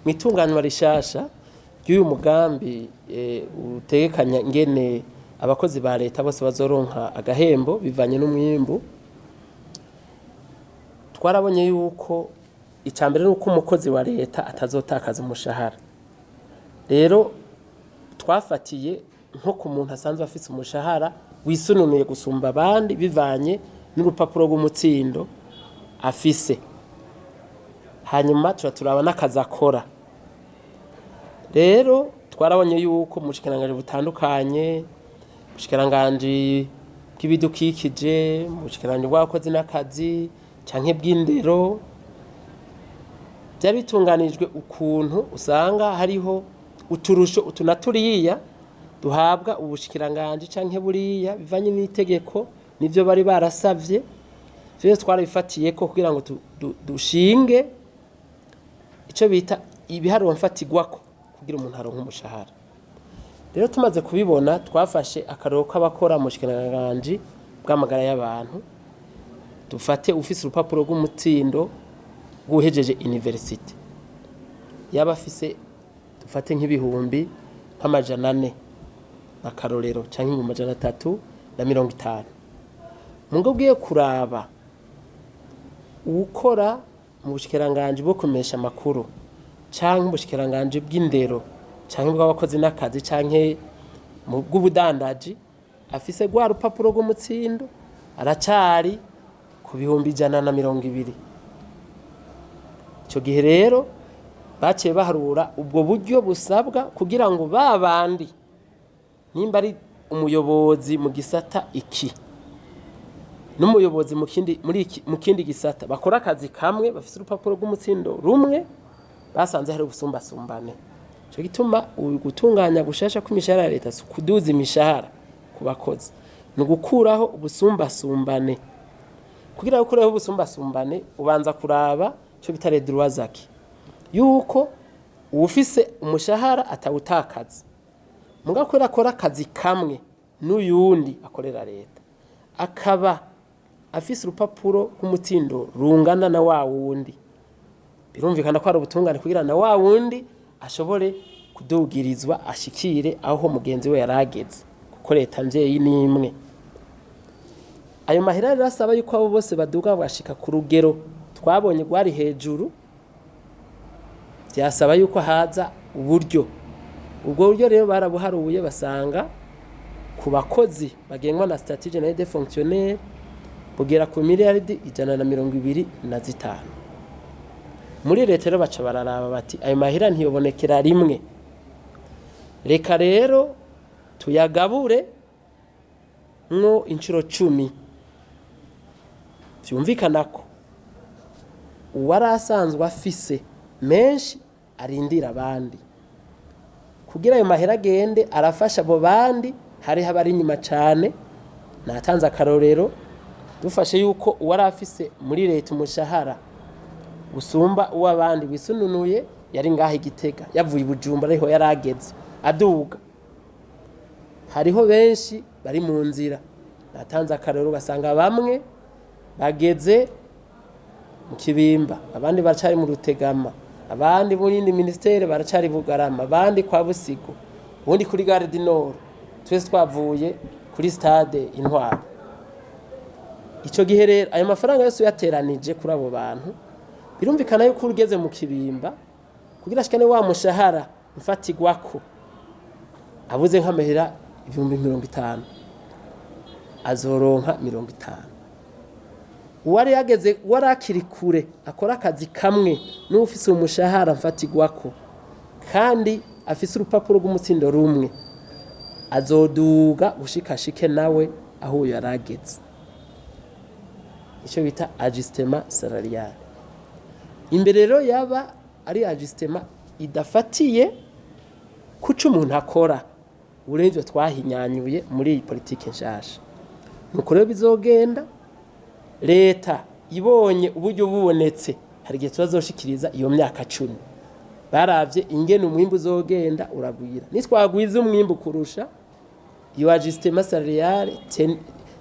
Mu itunganywa rishasha ry'uyu mugambi utegekanya ingene abakozi ba leta bose bazoronka agahembo bivanye n'umwimbu, twarabonye yuko icambere nuko umukozi wa leta atazotakaza umushahara. Rero twafatiye nko ku muntu asanzwe afise umushahara wisununuye gusumba abandi bivanye n'urupapuro rw'umutsindo afise, hanyuma tuba turaba n'akazi akora. Rero twarabonye yuko mu bushikiranganji butandukanye, ubushikiranganji bw'ibidukikije, mu bushikiranganji bw'abakozi n'akazi canke bw'indero, byari bitunganijwe ukuntu usanga hariho uturusho utu na turiya duhabwa ubushikiranganji canke buriya bivanye n'itegeko nivyo bari barasavye. Vyose twarabifatiye ko kugira ngo dushinge ico bita ibiharuro mfatigwako kugira umuntu aronke umushahara. Rero tumaze kubibona, twafashe akarorero k'abakora mu bushikiranganji bw'amagara y'abantu. Dufate ufise urupapuro rw'umutsindo rw'uhejeje université, yaba afise, dufate nk'ibihumbi nk'amajana 4 akarorero, canke 350,000. Mugo ugiye kuraba uwukora mu bushikiranganji bwo kumesha amakuru canke ubushikiranganji bw'indero canke bw'abakozi n'akazi canke mu bw'ubudandaji, afise rwa rupapuro rw'umutsindo, aracari ku 120,000. Ico gihe rero baciye baharura ubwo buryo busabwa kugira ngo ba bandi, nimba ari umuyobozi mu gisata iki n'umuyobozi mu kindi, muri iki, mu kindi gisata, bakora akazi kamwe, bafise urupapuro rw'umutsindo rumwe, basanze hari ubusumbasumbane. Ico gituma gutunganya gushasha kw'imishahara ya leta si ukuduza imishahara ku bakozi, ni ugukuraho ubusumbasumbane. Kugira ngo ukureho ubusumbasumbane, ubanza kuraba ico bita les droits acquis, yuko uwufise umushahara atawutakaza. Mugabo kubera akora akazi kamwe n'uyundi akorera leta, akaba afise urupapuro rw'umutsindo rungana na wa wundi, birumvikana ko hari ubutungane kugira na wa wundi ashobore kudugirizwa, ashikire aho mugenzi we yarageze, kuko leta mvyeyi ni imwe. Ayo mahera rero asaba yuko abo bose baduga bashika ku rugero twabonye rwari hejuru, byasaba yuko haza uburyo. Ubwo buryo rero barabuharuye, basanga ku bakozi bagengwa na statut général des fonctionnaires bugera ku miliyaridi 125. Muri leta rero baca bararaba bati: "Ayo mahera ntiyobonekera rimwe, reka rero tuyagabure mwo inshuro 10." Vyumvikana ko uwari asanzwe afise menshi arindira abandi kugira ayo mahera agende arafasha abo bandi hariho abari inyuma cane. Natanze akarorero, dufashe yuko uwari afise muri leta umushahara usumba uw'abandi wisununuye yari ngaho Igitega, yavuye i Bujumbura, ariho yari ageze aduga, hariho benshi bari mu nzira. Natanze akarorero, ugasanga bamwe bageze mu Kibimba, abandi baracari mu Rutegama, abandi mu yindi ministere baracari Bugarama, abandi kwa Busigo, ubundi kuri Gare du Nord, twese twavuye kuri stade Intwaro. Ico gihe rero ayo mafaranga yose uyateranije kuri abo bantu, birumvikana yuko ugeze mu Kibimba, kugira ashikane wa mushahara mfatigwako, abuze nk'amahera 50,000, azoronka 50. Uwari yageze, uwari akiri kure, akora akazi kamwe n'ufise umushahara mfatigwako kandi afise urupapuro rw'umutsindo rumwe, azoduga gushika ashike nawe aho uyu yarageze. Icyo bita ajustement salarial imbere rero yaba ari ajustement idafatiye kuco umuntu akora. Urebye twahinyanyuye muri iyi politike nshasha, nuko rero bizogenda. Leta ibonye uburyo bubonetse, hari igihe tubazoshikiriza iyo myaka 10, baravye ingene umwimbu uzogenda uragwira. Nitwagwiza umwimbu kurusha, iyo ajustement salarial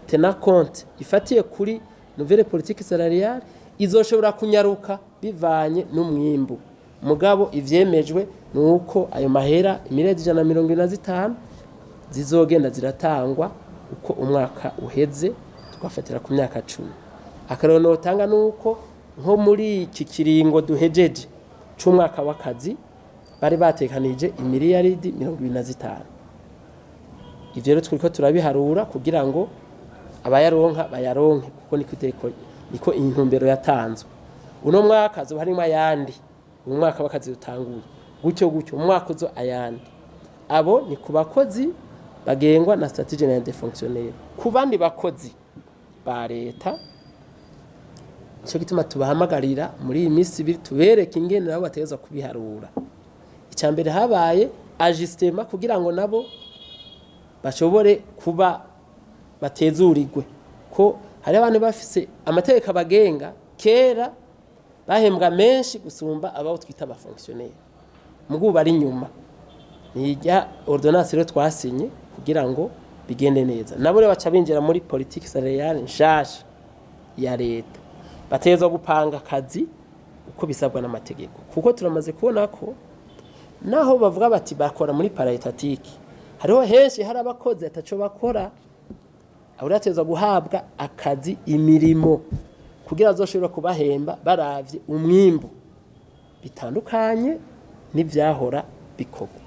tenant compte ifatiye kuri nouvelle politique salariale izoshobora kunyaruka bivanye n'umwimbu. Mugabo ivyemejwe ni uko ayo mahera imiliyaridi 175 zizogenda ziratangwa uko umwaka uheze, tugafatira ku myaka 10. Akarorero notanga ni uko nko muri iki kiringo duhejeje c'umwaka w'akazi bari batekanije imiliyaridi 25. Ivyo rero turiko turabiharura kugira ngo abayaronka bayaronke, kuko niko iteko, niko intumbero yatanzwe. Uno mwaka hazoba harimwo ayandi, uyu mwaka w'akazi utanguye gutyo gutyo, umwaka uzo ayandi. Abo ni ku bakozi bagengwa na statut général des fonctionnaires. Ku bandi bakozi ba leta, nico gituma tubahamagarira muri iyi minsi ibiri tubereke ingene nabo bategerezwa kubiharura. Icya mbere, habaye ajustement kugira ngo nabo bashobore kuba batezurirwe, ko hari abantu bafise amategeko abagenga kera bahembwa menshi gusumba abo twita aba fonctionnaire, mugu bari inyuma. Nijya ordonnance rero twasinye kugira ngo bigende neza, nabo rero baca binjira muri politique salariale nshasha ya leta, bategerezwa gupanga akazi uko bisabwa n'amategeko, kuko turamaze kubona ko naho bavuga bati bakora muri paraétatique, hariho henshi hari abakozi ataco bakora. Abo rero guhabwa akazi, imirimo, kugira azoshobore kubahemba baravye umwimbu, bitandukanye n'ivyahora bikorwa.